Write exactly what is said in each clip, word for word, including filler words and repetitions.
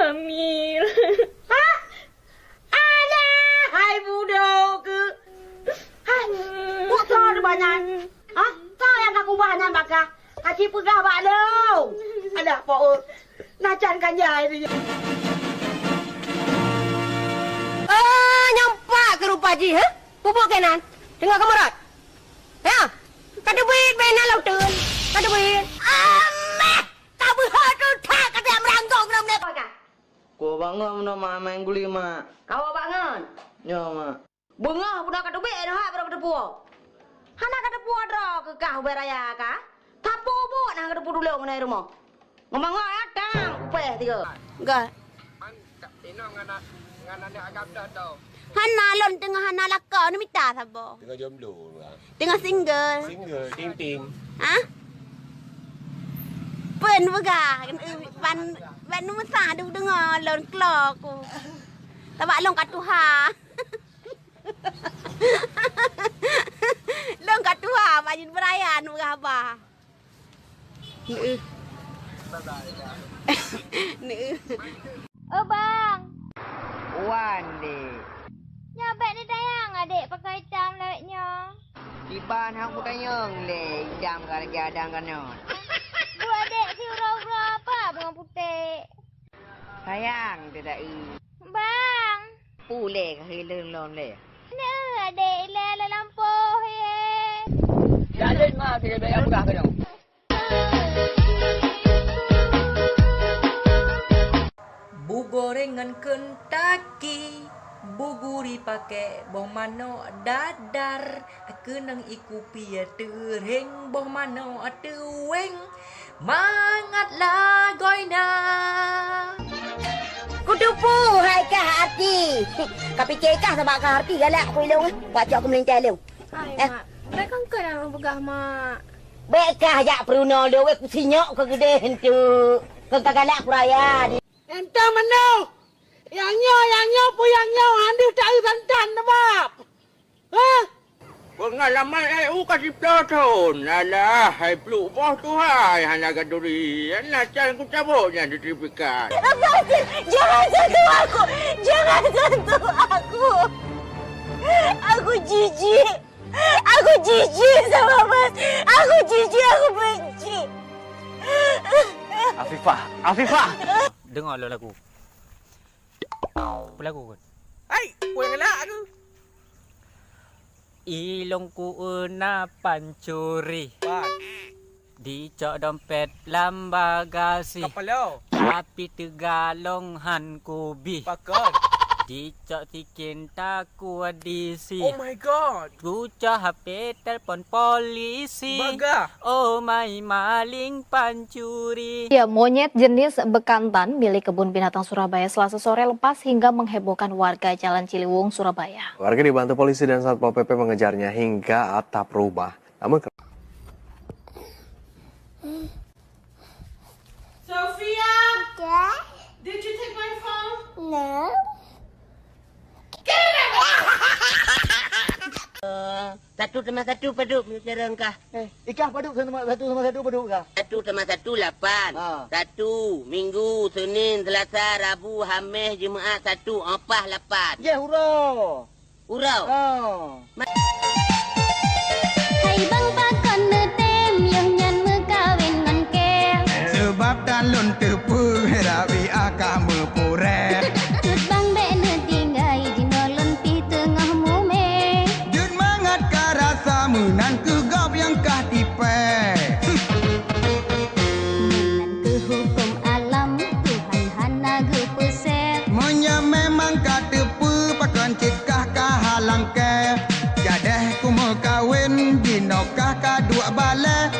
Hamil. Hah? Alah, hai budoe keuh. Hai, buet soe di banyan? Hah? Soe nyang ka kubah nyan bak kah? Aci peugah bak lôn. Alah, po, na can kan jai tu. Oh, nyang pat keuh rupa jih, heh? Pupuk keunan. Teungoh keumeurat. Ya. Ka teubiet bak inan lam uteuen. Ka teubiet. Ameh! Ka beuhot tu that ka tiep meuranggong lam leupah. Kuwoe bak ngon meunoe, Mak, main guli, Mak. Kawoe bak ngon? Nyoe, Mak. Beungoh bunoe ka teubiet nyoe, hai, baru ka teupuwoe. Hana ka teupuwoe droe keu kah ubé raya kah? Sapeue buet na ka teupeutulông ngon rumoh? Ngon mangat, ya, tang, upéh tiga. Gah. Hana, lôn teungoh hana lakoe, neumita saboh. Teungoh jomblo, Bang. Teungoh single. Single, ting ting. Hah? Peue neupeugah, ban, ban neumeusah deudeungoe lôn klo ku. Sabab lôn ka tuha. Lôn ka tuha, bak jeuet beuraya neupeugah haba. Neuh. Neuh. Oh, Bang. Wan, Dek. Nyoe bèk neutanyong, Adek, pakon itam lagèe nyoe. Kiban hana kutanyong lé, itam ka lagèe Adam ka nyoe. Bu Adek siuroe-uroe apa beungoh putéh? Sayang, tidak i. Bang. Ulèe ka hileung lom lé. Neu, Adek, ilèe lam lampôh, ye. Jadi, ma, tiga belas yang peugah keunoe. Bu goreng ngon Kentucky, bu guri pakai boh manok dadar, keunong iku pie teuréng boh manok teuwéng. Mangat lagoina. Kuteupeu hai kah arti. Kapike kah sabab kah arti galak ku ilong. Pak cok aku melintai leu. Hai, eh. Mak. Bèk kangkeu dah peugah, Mak. Bèk kah jak peurunoe leu weh, kusinyok keu geudeh entu. Keu ka galak ku raya. Entah manoe. Nyang nyoe, nyang nyoe, peue nyang nyoe, han deuh taeu santan na bab. Hah? Peungalaman A U ka siplôh thon. Alah, hai pluek boh tu hai, hana ka turi. Hana can kucabot nyan sertifikat. Lepasin! Jangan sentuh aku! Jangan sentuh aku! Aku jijik! Aku jijik sama Mas! Aku jijik, aku benci! Afifah! Afifah! Deungoe lôn lagu. Peue lagu keuh? Hai, peue nyang galak tu? Ilong ku na pancuri. Pat. Dicok dompet lam bagasi. Kapalo. Tapi teugalong han kubi. Pakon. Dicok sikin takuadisi. Oh my God. Kucok H P telepon polisi. Bagah. Oh my maling pancuri. Ya, monyet jenis bekantan milik Kebun Binatang Surabaya Selasa sore lepas hingga menghebohkan warga Jalan Ciliwung, Surabaya. Warga dibantu polisi dan Satpol P P mengejarnya hingga atap rumah. Namun ke- Sophia, did you take my phone? No. Satu tambah satu padub, meunyoe cara engkah. Eh, ikah padub satu tambah satu tambah satu padub kah? Satu tambah satu, lapan. Ha. Satu, Minggu, Senin, Selasa, Rabu, Hamis, Jumaat, Sabtu, oh, paih lapan. Yeh, uroe. Uroe. Oh. Hai bang, pakon neutem yoh nyan meukawen ngon kée? Sabab tan lôn teupeu rabi akah meupurée. Cut bang, bèk neutinggai jinoe lôn pih teungoh mumé. Jeuet mangat ka rasa meunan keu gob nyang kah tipée. Meunan keuh huköm alam, Tuhan hana geupeuséh. Meunyoe memang ka teupeu, pakon cit kah ka halang kée? Jadeh kumeukawen, jinoe kah ka duek balée.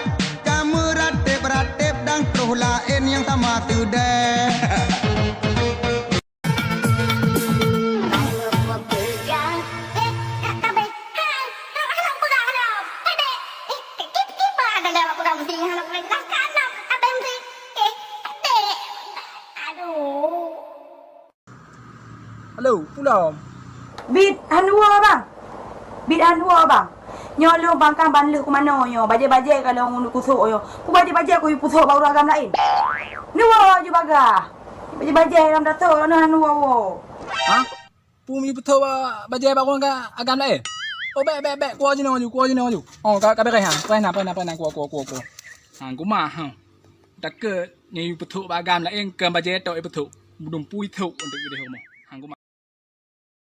Ka meuratéb-ratéb dan troh laén nyang sama seudée. Halo, pulang. Bit han woe, Bang. Bit han woe, Bang. Nyoe lôn pangkang ban lheueh kumanoe nyoe, bajée-bajée ka lôn kusok nyoe. Peue bajée-bajée kuyue pusok bak ureueng agam laén? Neuwoe ju bagah. Bajèe-bajèe lam tato, na hana woe-woe. Ha? Peue miyueb peuthok ba-, bajèe bak ureueng ka agam laén? Oh, bèk, bèk, bèk, kuwoe jinoe laju, kuwoe jinoe laju. Oh, ka, ka beureh nyan, beureh nyan, beureh nyan, beureh nyan, kuwoe, kuwoe, kuwoe, kuwoe. Ha, guma, ha. Takot miyueb peuthok bak agam laén, kon bajèe tok jipeuthok. Meudum pui thok untuk jideh rumoh.